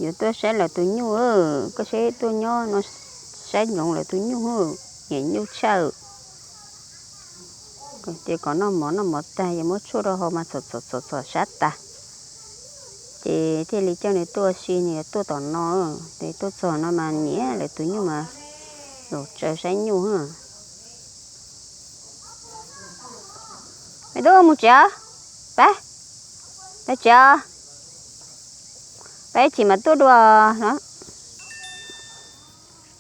Yuav tuaj saib lawv tus nyuj, koj saib tuaj nyob no saib ntsoov lawv tus nyuj, nyiam nyuj tshaj. Tias kom noj mov, noj mov tag yuav muab tshuaj rau haus mas txhom txhom txhom txhom sab tas. Ces thiaj li coj nws tuaj si, nws yuav tuaj tom no, ces tuaj txog no mas nyiam lawv tus nyuj mas zaum tsaws saib nyuj. Me tub mus tsev, pab, pab tsev, pab ib chim mas tuaj dua no.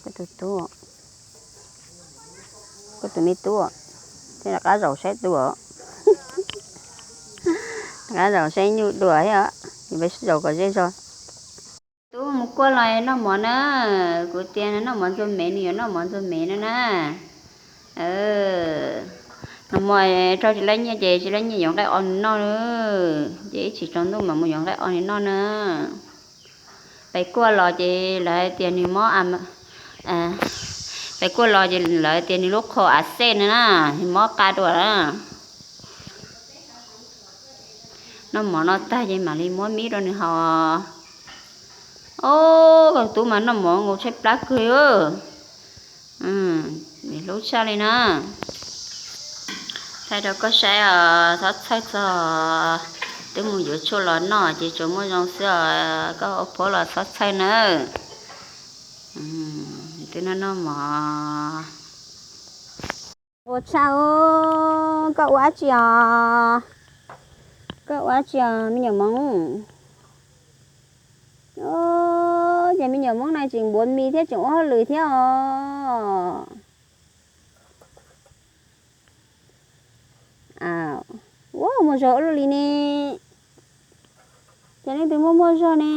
Koj tus tub, koj tus me tub, thiaj rov qab zaum saib dua, rov qab zaum saib nyuj dua thiab, peb zaum kom zej zog. Tub mus kuaj los noj mov na, kuv tias noj mov ntxuag mev, nws yuav noj mov ntxuag mev no na. Nag hmo raug tsis laj nyiaj ces tsis laj nyiaj yuav nqaij o nws noj, ces ib chim tsaus ntuj mam mus yuav nqaij o nws noj na. Pem kuaj los ces lawv hais tias nws mob, pem kuaj los ces lawv hais tias nws lub qhua av xej no na, nws mob qa dua na. Noj mov no tag ces mam li muab mib rau nws haus. Ob, koj tub mas noj mov nkaus tshaib plab kawg. Nws hlub tshaj li na. Thaij rau koj saib os, txhob txhawj txog twb mus yuav tshuaj los noj ces tsuas muaj zoo xwb os, koj ua phuab los txhob txhawj nawb. Twb noj noj mov. Ua tshaj, koj ua dab tsi os? Koj ua dab tsi os me nyuam Hmoob? Ces me nyuam Hmoob no tseem npuav mis thiab tseem ua hauj lwm thiab os. Ua muaj zog ua luaj li ne. Ces leej twg muaj muaj zog ne.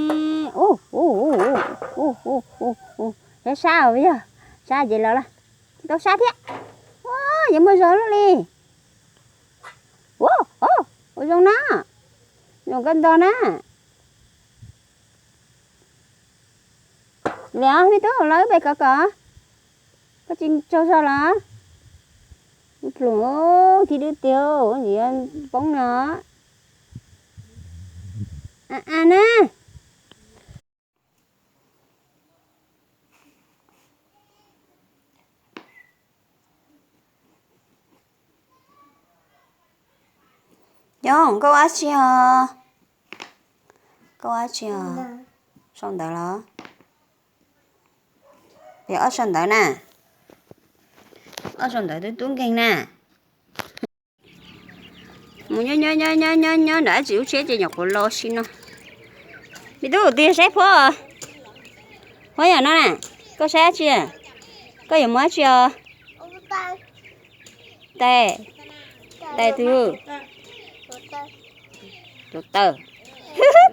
Sab sab os yog, sab ces los lawm. Tau sab thiab. Ua, yuav muaj zog luaj li. Ua zoo na. Zoo koj nto na. Liam, me tub, los wb pem kov kom. Koj tsis tsaug zog los? Plum, khib dub tiag, yuav poob no. A na. Yob, koj ua dab tsi os? Koj ua dab tsi os? Sau ntawv los? Pem ob sau ntawv na. Ob sau ntawv tub tub nkeeg na. Mus nyob nyob nyob nyob nyob nyob nram dab tsi lub tsheb ces nyuam qhuav los si no. Me tub, twg yog saib Phuab? Phuab yog no na. Koj saib dab tsi? Koj yuav mus dab tsi os? Tais, tais twg? Tus taw.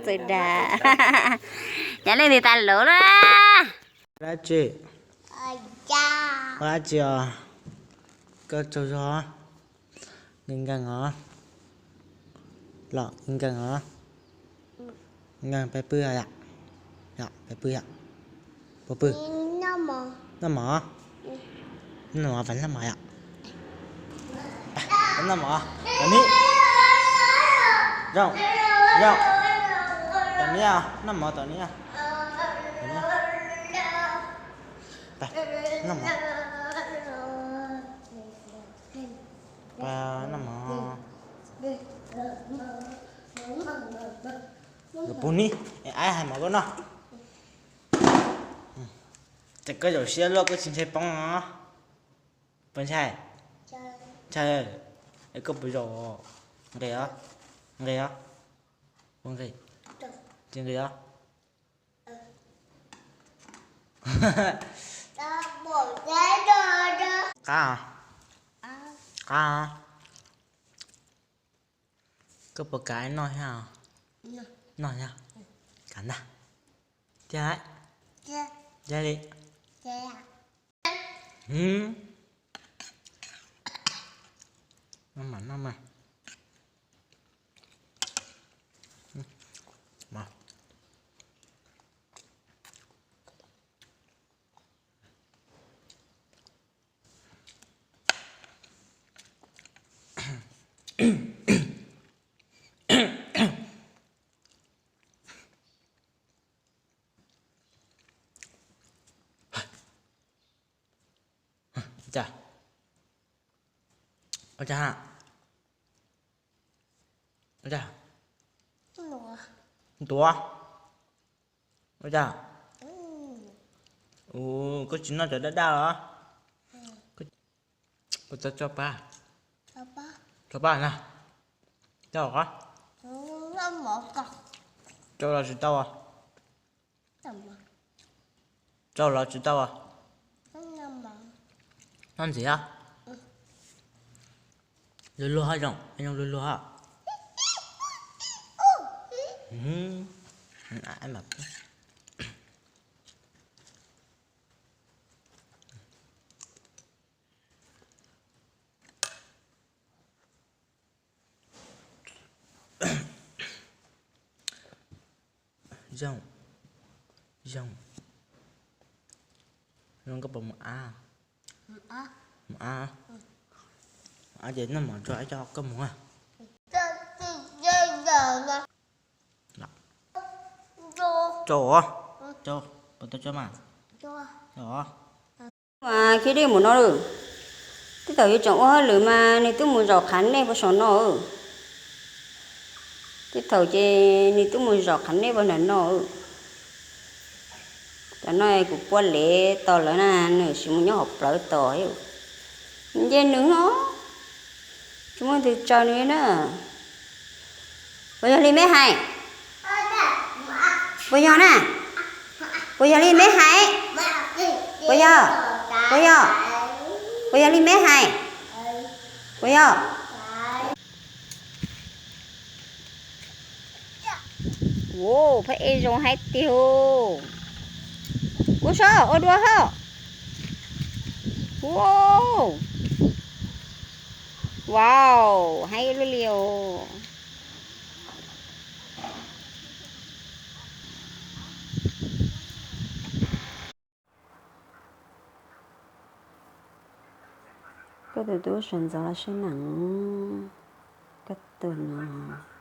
Txawj dag. Yog leej twg tas lawm na? Dab tsi? Ua dab tsi os? Koj tsaug zog. Nkees nkees os. Los nkees nkees os. Nkees pais pw yom. Yom, pais pw yom. Puas pw? Noj mov. Noj mov, pais noj mov yom. Noj mov, tos nib. Zoo, zoo. Tos nib, noj mov tos nib. Noj mov. Noj mov. Pug nib, aib hais mov koj noj. Ces koj zaum siab luaj koj tsis ntshai poob no. Puas ntshai? Ntshai. Es koj puas zaum? Nqis os. Nqis os. Puas nqis? Tsis nqis os. Qab, qab. Koj puas kam noj thiab? Noj thiab. Kam ntag. Thiab. Thiab li. Noj mas noj mas. Ua cas? Ua cas? Ntuav. Ua cas? Koj tsis noj cov daj daj los? Koj tau tso pab? Tso pab na. Tso os. Tso los tsis tau os? Tso los tsis tau os? Noj ntxiv. Luag luag zoo, zoo luag luag. Zoo, zoo, zoo. Koj puas mus av? Mus av. Av ces noj mov tso ib co koj mus. Tso, tso, puas tau tso mas? Mas khib dej mus no lawm. Tej thaum yuav tseem ua hauj lwm mas nws twb mus zaum qhav nej puag saum no. Tej thaum ces nws twb mus zaum qhav nej puag nram no. Cov no kuv pua lev tos lawv na, nws tsis mus nyob hauv plawv tos. Nce nws os, tsis muaj leej twg tsaws nws li na. Puas yog li meb hais? Puas yog na? Puas yog li meb hais? Puas yog? Puas yog? Puas yog li meb hais? Puas yog? Ua, phab ej zoo hais tiag. Ua so, ua dua ho. Ua, wow, hais luaj li os. Koj tus tub sawv ntxov los sib neej. Koj tus no.